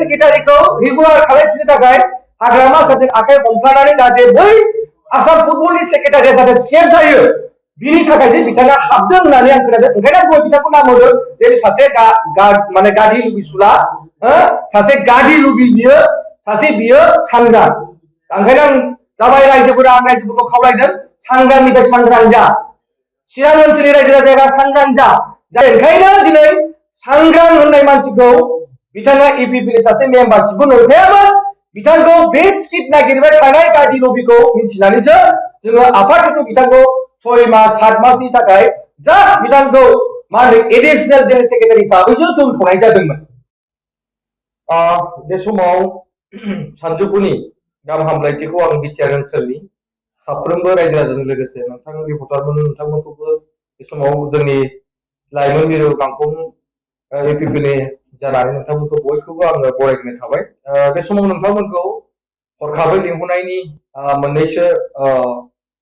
सेक्रेटारिखौ regular खालामफिननो थाखाय हाग्रामा साजों आखाइ हमफ्लानानै जाहाथे बै आसाम फुटबलनि सेक्रेटारिया जाहाथे सेफ जायो बिनि थाखायसो बिथाङा हाबदों होननानै आं खोनादों। ओंखायनो आं बिथांखौ नाम होदों जे सासे माने गादि लुबिसुला सासे गादि लुबि बियो सासे बियो सांग्रां। ओंखायनो आं जाबाय रायजोफोरा आं रायजोफोरखौ खावलायदों सांग्रांनिफ्राय सांग्रां जा चिरां ओनसोलनि रायजो राजाया सांग्रां जा ओंखायनो दिनै सांग्रां होननाय मानसिखौ बिथाङा इपिपिनि सासे मेम्बारशिपबो नंखायामोन बिथांखौ बे टिकेट नागिरबाय थानाय गादि लबिखौ मिथिनानैसो जोङो आफादखौ बिथांखौ 6 मास 7 मासनि थाखाय जास्ट बिथांखौ मा होनो एडिशनेल जेनेरेल सेक्रेटारि हिसाबैसो दोनथ'नाय जादोंमोन। बे समाव सानजौफुनि गाहाम हामलायथिखौ आं बिटिआर ओनसोलनि साफ्रोमबो रायजो राजाजों लोगोसे नोंथां रिपर्टारमोन नोंथांमोनखौबो बे समाव जोंनि लाइमोन मिरु गांखं इपिपिनि जानानै नोंथांमोनखौ बयखौबो आङो बरायनो थाबाय। बे समाव नोंथांमोनखौ हरखाबै लिंहरनायनि मोननैसो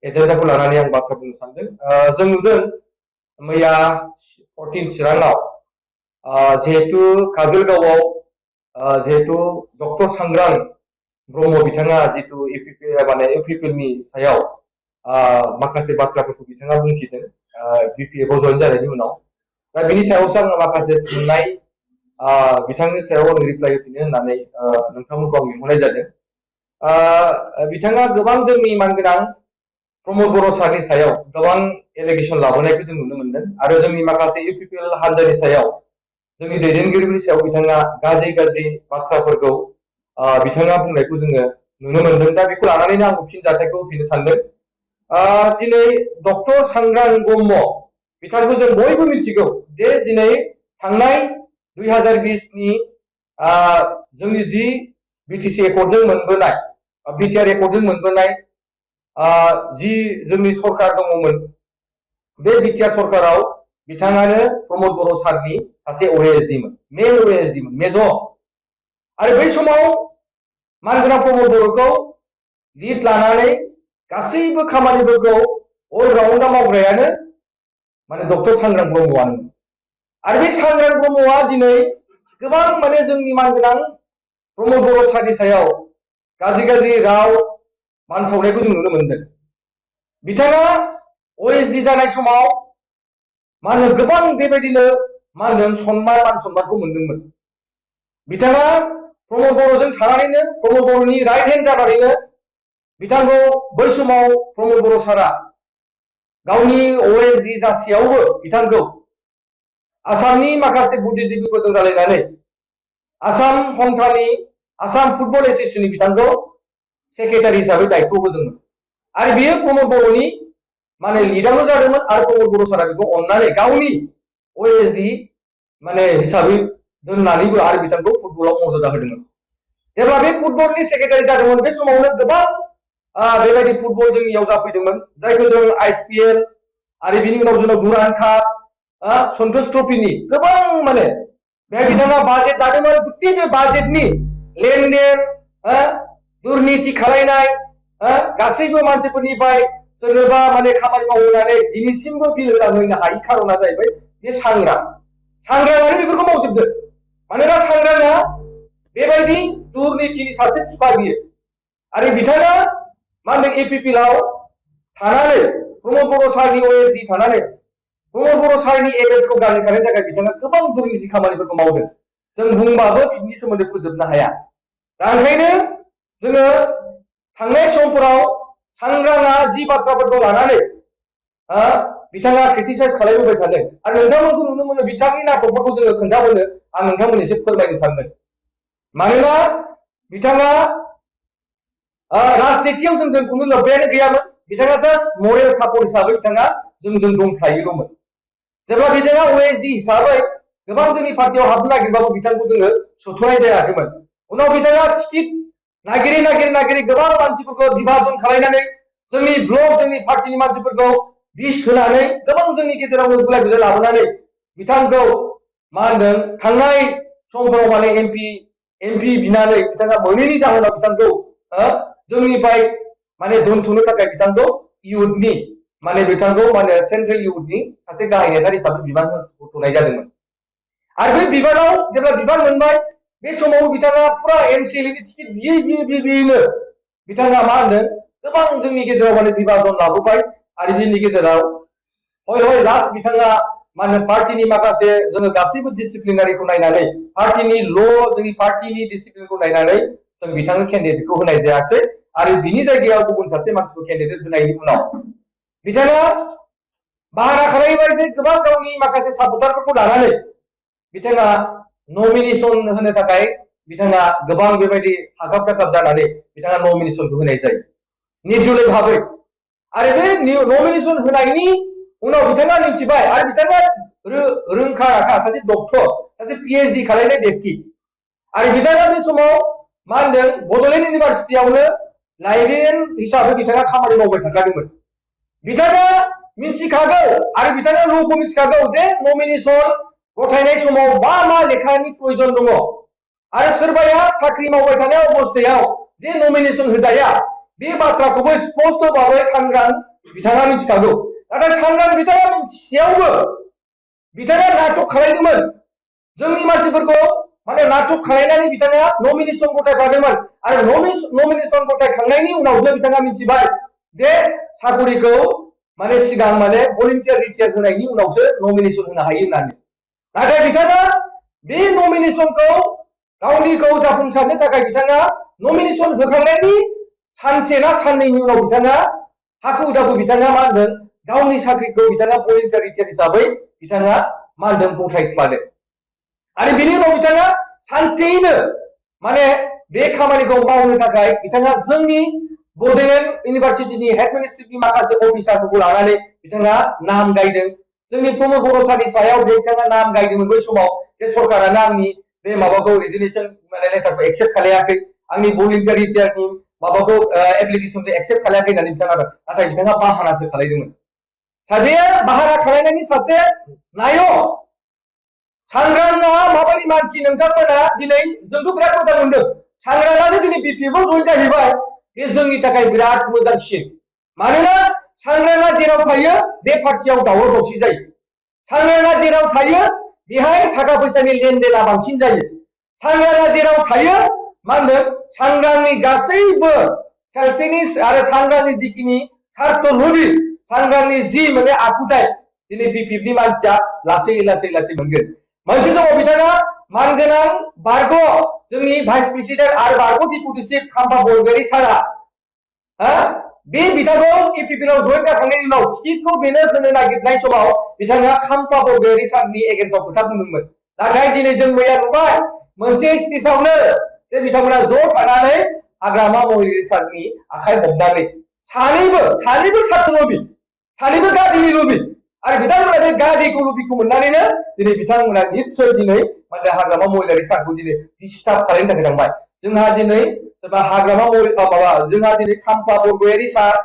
एजेन्डाखौ लानानै आं बाथ्रा बुंनो सानदों। जों नुदों मैया 14 चिराङाव जिहेतु काजलगावआव जिहेतु डक्टर सांग्रां ब्रह्म बिथाङा जितु इउपिपिएलनि सायाव माखासे बाथ्राफोरखौ बिथाङा बुंथिदों बिपिएफआव जयेन जानायनि उनाव। दा बिनि सायावसो आङो माखासे थुनलाइ बिथांनि सायाव आं रिप्लाइ होफिनो होननानै नोंथांमोनखौ आं लिंहरनाय जादों। बिथाङा गोबां जोंनि मानगोनां प्रमद बर' सारनि सायाव गोबां एलिगेसन लाबोनायखौ जों नुनो मोनदों आरो जोंनि माखासे इउपिपिएल हान्जानि सायाव जोंनि दैदेनगिरिफोरनि सायाव बिथाङा गाज्रि गाज्रि बाथ्राफोरखौ बिथाङा बुंनायखौ जोङो नुनो मोनदों। दा बेखौ लानानैनो आं फिन जाथायखौ होफिननो सानदों। दिनै डक्टर सांग्रां ब्रह्म बिथांखौ जों बयबो मिथिगौ जे दिनै थांनाय 2020नि जोंनि जि बिटिसि एकर्डजों मोनबोनाय बिटिआर एकर्डजों मोनबोनाय जि जोंनि सरकार दङमोन बे बिटिआर सरकाराव बिथाङानो प्रमद बर' सारनि सासे ओएसडीमोन मेन ओएसडीमोन मेजर आरो बै समाव मानगोनां प्रमद बर'खौ लिड लानानै गासैबो खामानिफोरखौ अलराउन्डा मावग्रायानो माने डक्टर सांग्रां ब्रह्मआनो आरो बे सांग्रां ब्रह्मआ दिनै गोबां माने जोंनि मानगोनां प्रमद बर' सारनि सायाव गाज्रि गाज्रि राव मानसावनायखौ जों नुनो मोनदों। बिथाङा ओएसडि जानाय समाव मा होनो गोबां बेबायदिनो मा होनदों सन्मान मान सन्मानखौ मोनदोंमोन। बिथाङा प्रमद बर'जों थानानैनो प्रमद बर'नि राइट हेन्ड जानानैनो बिथांखौ बै समाव प्रमद बर' सारा गावनि ओएसडि जासेयावबो बिथांखौ आसामनि माखासे बुद्धिजीबीफोरजों रायलायनानै आसाम हन्थानि आसाम फुटबल एसोसिएशननि बिथांखौ सेक्रेटारि हिसाबै दायित्व होदोंमोन आरो बियो प्रमद बर'नि माने लिडावनो जादोंमोन आरो प्रमद बर' सारा बेखौ अननानै गावनि ओएसडि माने हिसाबै दोननानैबो आरो बिथांखौ फुटबलाव मर्यादा होदोंमोन। जेब्ला बे फुटबलनि सेक्रेटारि जादोंमोन बे समावनो गोबां बेबायदि फुटबल जोंनियाव जाफैदोंमोन जायखौ जों आइएसपिएल आरो बिनि उनाव जोंनाव दुरान्ड काप सन्तोष ट्रफिनि गोबां माने बेहाय बिथाङा बाजेट दादोंमोन गुथै बे बाजेटनि लेनदेन दुर्नीति खालायनाय गासैबो मानसिफोरनिफ्राय सोरनोबा माने खामानि मावहोनानै दिनैसिमबो बिल होनो हायि खारना जाहैबाय बे सांग्राङानो बेफोरखौ मावजोबदों। मानोना सांग्राङा बेबायदि दुर्नीतिनि सासे बिफा बियो आरो बिथाङा मा होनदों एपिपिएलआव थानानै प्रमद बर' सारनि ओएसडि थानानै प्रमद बर' सारनि एमएसखौ गाज्रि खालामनो थाखाय बिथाङा गोबां दुर्नीति खामानिफोरखौ मावदों। जों बुंबाबो बिनि सोमोन्दै फोजोबनो हाया। दा ओंखायनो जोङो थांनाय समफोराव सांग्राङा जि बाथ्राफोरखौ लानानै बिथाङा क्रिटिसाइज खालामबोबाय थादों आरो नोंथांमोनखौ नुनो मोनो बिथांनि नाटकफोरखौ जोङो खोन्थाबोनो आं नोंथांमोन एसे फोरमायनो सानदों। मानोना बिथाङा राजनितियाव जोंजों खुनु लोब्बायानो गैयामोन। बिथाङा जास्ट मरेल सापर्ट हिसाबै बिथाङा जोंजों दंफायोल'मोन। जेब्ला बिथाङा ओएसडि हिसाबै गोबां जोंनि पार्टियाव हाबनो नागिरबाबो बिथांखौ जोङो सोथ'नाय जायाखैमोन। उनाव बिथाङा टिकेट नागिरै गोबां मानसिफोरखौ बिभाजन खालायनानै जोंनि ब्लक जोंनि पार्टिनि मानसिफोरखौ बिस होनानै गोबां जोंनि गेजेराव गुलाय गुजाय लाबोनानै बिथांखौ मा होनदों थांनाय समफोराव माने एमपि बिनानै बिथाङा मोनैनि जाहोनाव बिथांखौ जोंनिफ्राय माने दोनथ'नो थाखाय बिथांखौ इउथनि माने बिथांखौ माने सेन्ट्रेल इउथनि सासे गाहाय नेतार हिसाबै बिबान होथ'नाय जादोंमोन। आरो बे बिबानाव जेब्ला बिबान मोनबाय बे समाव बिथाङा पुरा एमसिएलनि टिकेट बियैनो बिथाङा मा होनदों गोबां जोंनि गेजेराव माने बिभाजन लाबोबाय आरो बिनि गेजेराव हय लास्ट बिथाङा मा होनो पार्टीनि माखासे जोङो गासैबो डिसिप्लिनारिखौ नायनानै पार्टीनि जोंनि पार्टीनि डिसिप्लिनखौ नायनानै जों बिथांनो केन्डिडेटखौ होनाय जायासै आरो बिनि जायगायाव गुबुन सासे मानसिखौ केन्डिडेट होनायनि उनाव बिथाङा बाहारा खालामबाय जे गोबां गावनि माखासे सापर्टारफोरखौ लानानै बिथाङा नमिनेशन होनो थाखाय बिथाङा गोबां बेबायदि हाखाब दाखाब जानानै बिथाङा नमिनेशनखौ होनाय जायो निर्दलीय भाबै आरो बे नमिनेशन होनायनि उनाव बिथाङा मिथिबाय आरो बिथाङा रोंखा राखा सासे डक्टर सासे पिएचडि खालामनाय व्यक्ति आरो बिथाङा बे समाव मा होनदों बड'लेण्ड इउनिभारसिटियावनो लाइब्रेरियान हिसाबै बिथाङा खामानि मावबाय थाखादोंमोन बिथाङा मिथिखागौ आरो बिथाङा ल'खौ मिथिखागौ जे नमिनेशन गथायनाय समाव मा लेखानि प्रयोजन दङ आरो सोरबाया साख्रि मावबाय थानाय अबस्थायाव जे नमिनेशन होजाया बे बाथ्राखौबो स्पष्ट भाबै सांग्रां बिथाङा मिथिखागौ नाथाय सांग्रां बिथाङा मिथिसेयावबो बिथाङा नाटक खालामदोंमोन जोंनि मानसिफोरखौ माने नाटक खालामनानै बिथाङा नमिनेशन गथायफादोंमोन आरो नमिनेशन गथायखांनायनि उनावसो बिथाङा मिथिबाय जे साकरिखौ माने सिगां माने भलन्टियार रिटायार होनायनि उनावसो नमिनेशन होनो हायो होननानै नाथाय बिथाङा बे नमिनेशनखौ गावनिखौ जाफुंसारनो थाखाय बिथाङा नमिनेशन होखांनायनि सानसे ना साननैनि उनाव बिथाङा हाखु दाखु बिथाङा मा होनदों गावनि साख्रिखौ बिथाङा भलन्टियार रिटायार हिसाबै बिथाङा मा होनदों गथायफादों आरो बिनि उनाव बिथाङा सानसेयैनो माने बे खामानिखौ मावनो थाखाय बिथाङा जोंनि बड'लेण्ड इउनिभारसिटिनि हेडमिनिस्ट्रेटिभनि माखासे अफिसारफोरखौ लानानै बिथाङा नाम गायदों जोंनि प्रमद बर'सानि सायाव बिथाङा नाम गायदोंमोन बै समाव जे सरकारानो आंनि बे माबाखौ रेजिगनेशन माने लेटारखौ एक्सेप्ट खालायाखै आंनि भलन्टियार रिटायारनि माबाखौ एप्लिकेशनखौ एक्सेप्ट खालायाखै होननानै बिथाङा नाथाय बिथाङा बाहानासो खालामदोंमोन सासे बाहाना खालामनायनि सासे नायक सांग्रांआ माबायदि मानसि नोंथांमोना दिनै जोंथ' बिराद मोजां मोनदों सांग्रांआनो दिनै बिपिएफआव जइन जाहैबाय बे जोंनि थाखाय बिराद मोजांसिन मानोना सांग्रांआ जेराव थायो बे पार्टियाव दावराव दावसि जायो सांग्रांआ जेराव थायो बेहाय थाखा फैसानि लेनदेना बांसिन जायो सांग्रांआ जेराव थायो मा होनदों सांग्रांनि गासैबो सेल्फिश आरो सांग्रांनि जिखिनि सार्थ लबि सांग्रांनि जि माने आखुथाय दिनै बिपिएफनि मानसिया लासै मोनगोन मोनसे समाव बिथाङा मानगोनां बारग' जोंनि भाइस प्रेसिडेन्ट आरो बारग' डिपुटि चिफ खाम्फा बरगयारी सारा बे बिथांखौ इपिपिएलआव जइन जाखांनायनि उनाव टिकेटखौ बेनो होनो नागिरनाय समाव बिथाङा खाम्फा बरगयारी सारनि एगेन्स्टआव खोथा बुंदोंमोन नाथाय दिनै जों मैया नुबाय मोनसे स्टेजआवनो जे बिथांमोना ज' थानानै हाग्रामा महिलारी सारनि आखाइ हमनानै सानैबो सार्थ लबि सानैबो गादिनि लबि आरो बिथांमोना बे गादिखौ लबिखौ मोननानैनो दिनै बिथांमोना निस्सय दिनै माने हाग्रामा महिलारी सारखौ दिनै डिस्टार्ब खालामनो थाखाय थांबाय जोंहा दिनै सोरबा हाग्रामा माबा जोंहा दिनै खाम्फा बरगयारी सार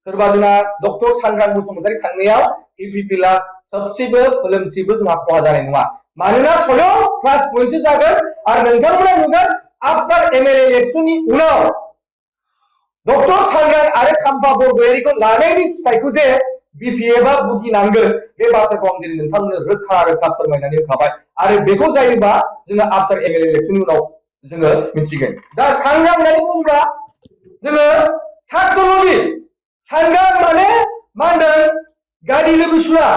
सोरबा जोंहा डक्टर सांग्रां बसुमतारी थांनायाव इपिपिएलआ सबसेबो फोलोमसेबो जोंहा खहा जानाय नङा मानोना स्वयं प्लास पइन्टसो जागोन आरो नोंथांमोना नुगोन आफ्टार एमएलए इलेक्शननि उनाव डक्टर सांग्रां आरो खाम्फा बरगयारीखौ लानायनि फिथाइखौ जे बिपिएफआ भुगिनांगोन बे बाथ्राखौ आं दिनै नोंथांमोननो रोखा फोरमायनानै होखाबाय आरो बेखौ जायोबा जोङो आफ्टार एमएलए इलेक्शननि उनाव जोङो मिथिगोन दा सांग्रां होननानै बुङोब्ला जोङो सार्थ लबि सांग्रां माने मा होनदों गादि लोगोसुला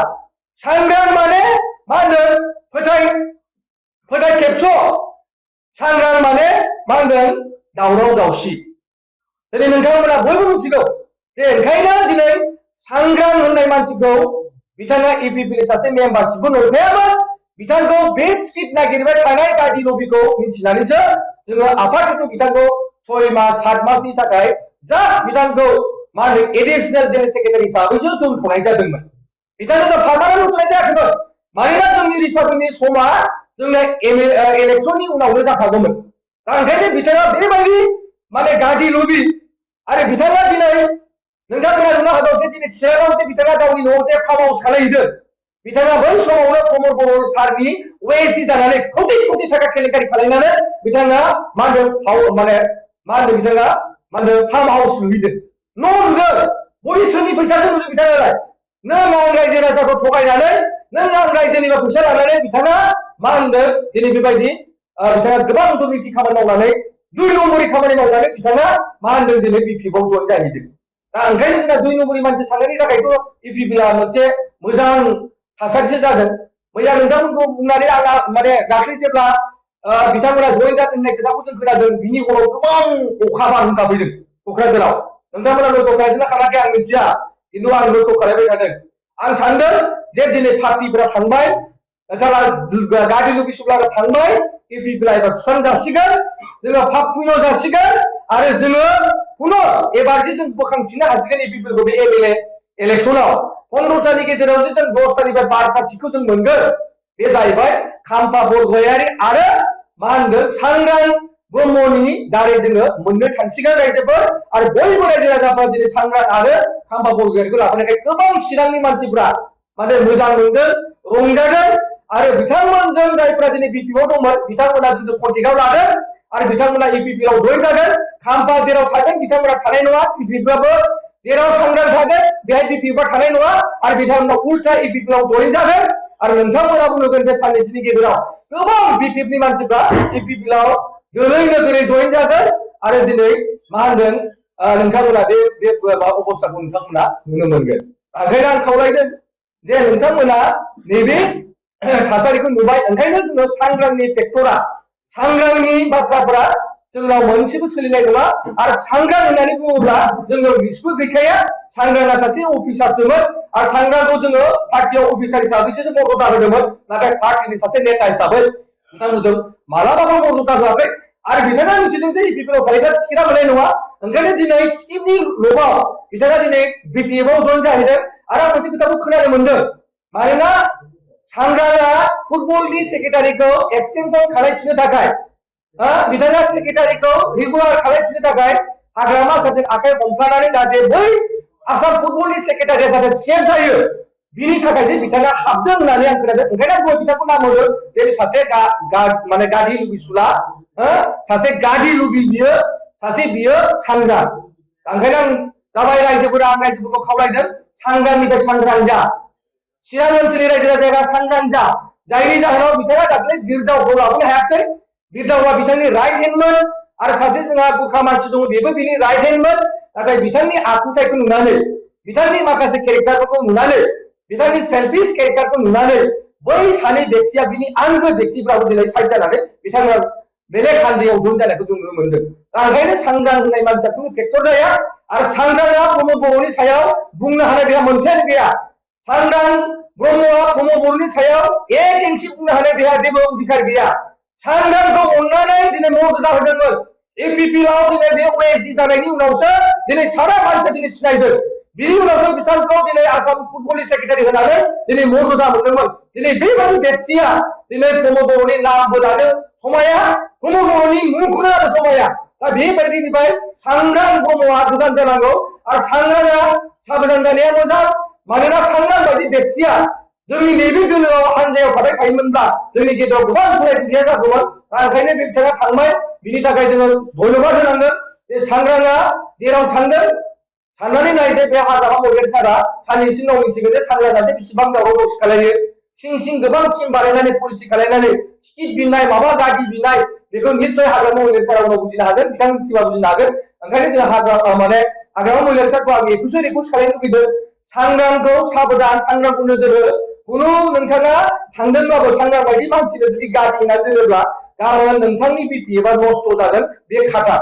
सांग्रां माने मा होनदों फोथाय खेबस' सांग्रां माने मा होनदों दावराव दावसि दिनै नोंथांमोना बयबो मिथिगौ जे ओंखायनो दिनै सांग्रां होननाय मानसिखौ बिथाङा इपिपिएलनि सासे मेम्बारशिपबो नंखायामोन बिथांखौ बे टिकेट नागिरबाय थानाय गादि लबिखौ मिथिनानैसो जोङो आफादखौ बिथांखौ 6 मास 7 मासनि थाखाय जास्ट बिथांखौ मा होनो एडिशनेल जेनेरेल सेक्रेटारि हिसाबैसो दोनथ'नाय जादोंमोन बिथांखौ जों पार्मानेन्ट दोनथ'नाय जायाखैमोन मानोना जोंनि रिसार्भनि समा जोंना इलेक्शननि उनावनो जाखागौमोन दा ओंखायनो बिथाङा बेबायदि माने गादि लबि आरो बिथाङा दिनै नोंथांमोना नुनो हागौ जे दिनै चिराङाव जे बिथाङा गावनि न'आव जे फार्म हाउस खालामहैदों बिथाङा बै समावनो प्रमद बर' सारनि ओएसडि जानानै कोटि थाखा केलेंकारि खालामनानै बिथाङा मा होनदों माने मा होनदों बिथाङा मा होनदों फार्म हाउस लुहैदों न' लुदों बयसोरनि फैसाजों लुदों बिथाङालाय नों आं रायजो राजाखौ थगायनानै नों आं रायजोनिबा फैसा लानानै बिथाङा मा होनदों दिनै बेबायदि बिथाङा गोबां दुर्निथि खामानि मावनानै 2 नम्बरनि खामानि मावनानै बिथाङा मा होनदों दिनै बिपिएफआव जइन जाहैदों। दा ओंखायनो जोंना 2 नम्बरनि मानसि थांनायनि थाखायथ' इउपिपिएलआ मोनसे मोजां थासारिसो जादों। मैया नोंथांमोनखौ बुंनानै आंहा माने दाख्लै जेब्ला बिथांमोना जइन जागोन होननाय खोथाखौ जों खोनादों बिनि हराव गोबां अखा बारहुंखा फैदों क'क्राझाराव। नोंथांमोना लक्ष्य खालामदोंना खालामाखै आं मिथिया, खिन्थु आं लक्ष्य खालामबाय थादों। आं सानदों जे दिनै पार्टिफोरा थांबाय, साला गादि लुबिसुब्लाबो थांबाय, इउपिपिएलआ एबार सुस्रांजासिगोन, जोङो फाप पुइन्टआव जासिगोन आरो जोङो पुनः एबार जे जों बोखांफिननो हासिगोन इउपिपिएलखौ बे एमएलए इलेक्सनाव 15तानि गेजेराव जे जों 10तानिफ्राय 12ता सिटखौ जों मोनगोन। बे जाहैबाय खाम्फा बरगयारि आरो मा होनदों सांग्रां ब्रह्मनि दारै जोङो मोननो थांसिगोन रायजोफोर। आरो बयबो रायजो राजाफ्रा दिनै सांग्रां आरो खाम्फा बरगयारिखौ लाबोनायखाय गोबां चिरांनि मानसिफ्रा माने मोजां मोनदों, रंजादों आरो बिथांमोनजों जायफ्रा दिनै बिपिएफआव दंमोन बिथांमोना जोंजों कन्टेक्टआव लादों आरो बिथांमोना इउपिपिएलआव जइन जागोन। खाम्फा जेराव थागोन बिथांमोना थानाय नङा, इउपिपिएलआबो जेराव सांग्रां थागोन बेहाय बिपिएफआ थानाय नङा आरो बिथांमोना उल्था इउपिपिएलआव जइन जागोन। आरो नोंथांमोनाबो नुगोन बे साननैसोनि गेजेराव गोबां बिपिएफनि मानसिफ्रा इउपिपिएलआव दोलै नोगोरै जइन जागोन आरो दिनै मा होनदों नोंथांमोना बे अबस्थाखौ नोंथांमोना नुनो मोनगोन। ओंखायनो आं खावलायदों जे नोंथांमोना नैबे थासारिखौ नुबाय, ओंखायनो जोङो सांग्रांनि फेक्टरा, सांग्रांनि बाथ्राफोरा जोंनाव मोनसेबो सोलिनाय नङा। आरो सांग्रां होननानै बुङोब्ला जोंनाव लिस्टबो गैखाया। सांग्रांआ सासे अफिसारसोमोन आरो सांग्रांखौ जोङो पार्टियाव अफिसार हिसाबैसो मर्यादा होदोंमोन, नाथाय पार्टिनि सासे नेता हिसाबै बिथांमोनजों मालाबाबो मर्यादा होआखै। आरो बिथाङा मिथिदों जे इउपिपिएलआव थायोब्ला टिकेटआ मोननाय नङा, ओंखायनो दिनै टिकेटनि लबाव बिथाङा दिनै बिपिएफआव जइन जाहैदों। आरो आं मोनसे खोथाखौ खोनानो मोनदों, मानोना सांग्रांआ फुटबलनि सेक्रेटारिखौ एक्सटेनसन खालामफिननो थाखाय बिथाङा सेक्रेटारिखौ रेगुलार खालामफिननो थाखाय हाग्रामा सारजों आखाइ हमफ्लानानै जाहाथे बै आसाम फुटबलनि सेक्रेटारिया जाहाथे सेफ जायो बिनि थाखायसो बिथाङा हाबदों होननानै आं खोनादों। ओंखायनो आं बिथांखौ नाम होदों जे सासे माने गादि लुबिसुला, सासे गादि लुबि बियो, सासे बियो सांग्रां। ओंखायनो आं जाबाय रायजोफोरा, आं रायजोफोरखौ खावलायदों सांग्रांनिफ्राय सांग्रां जा, चिरां ओनसोलनि रायजो राजाया सांग्रां जा। जायनि जाहोनाव बिथाङा दाख्लै बिरदावखौ लाबोनो हायाखै। बिरदावा बिथांनि राइट हेन्डमोन आरो सासे जोंहा गुरखा मानसि दङ बेबो बिनि राइट हेन्डमोन, नाथाय बिथांनि आखुथायखौ नुनानै, बिथांनि माखासे केरेक्टारफोरखौ नुनानै, बिथांनि सेल्फिश केरेक्टारखौ नुनानै बै सानै व्यक्तिया बिनि आंगो व्यक्तिफ्राबो दिनै साइड जानानै बिथाङा बेलेग हान्जायाव जइन जानायखौ जों नुनो मोनदों। ओंखायनो सांग्रां होननाय मानसिया खुनु फेक्टर जाया आरो सांग्रांआ प्रमद बर'नि सायाव बुंनो हानाय बेहा मोनथायानो गैया। सांग्रां ब्रह्मआ प्रमद बर'नि सायाव एक इंसि बुंनो हानाय बेहा जेबो अधिकार गैया। सांग्रांखौ अननानै दिनै मर्यादा होदोंमोन। इउपिपिएलआव दिनै बे ओएसडि जानायनि उनावसो दिनै सारा मानसिया दिनै सिनायदों। बिनि उनावसो बिथांखौ दिनै आसाम फुटबलनि सेक्रेटारि होनानै दिनै मर्यादा मोनदोंमोन। दिनै बेबायदि व्यक्तिया दिनै प्रमद बर'नि नामबो लानो समाया, प्रमद बर'नि मुंखौनो लानो समाया। दा बेबायदिनिफ्राय सांग्रां ब्रह्मआ गोजान जानांगौ आरो सांग्रांआ साबधान जानाया मोजां। मानोना सांग्रां बायदि व्यक्तिया जोंनि नैबे दोलोआव हान्जायाव थाबाय थायोमोनब्ला जोंनि गेजेराव गोबां गुलाय गुजाया जागौमोन। ओंखायनो बे बिथाङा थांबाय, बिनि थाखाय जोङो धन्यबाद होनांगोन जे सांग्रांआ जेराव थांदों। साननानै नाय जे बे हाग्रामा बरगयारि सारा साननैसो उनाव मिथिगोन जे सांग्रांआ जे बेसेबां दावराव दावसि खालायो, सिं सिं गोबां टिम बानायनानै पलिसि खालायनानै टिकेट बिनाय, माबा गारि बिनाय, बेखौ निस्सय हाग्रामा बरगयारि सारा उनाव बुजिनो हागोन, बिथां मिथिबा बुजिनो हागोन। ओंखायनो जों हाग्रामा बरगयारि सारखौ आं बेखौसो रिकुवेस्ट खालामनो लुगैदों, सांग्रांखौ साबधान, सांग्रांखौ नोजोर हो। खुनु नोंथाङा थांदोंब्लाबो सांग्रां बायदि मानसिनो जुदि गारि होनानै दोनोब्ला गाबोन नोंथांनि बिपिएफआ नस्थ' जागोन, बे खाथा।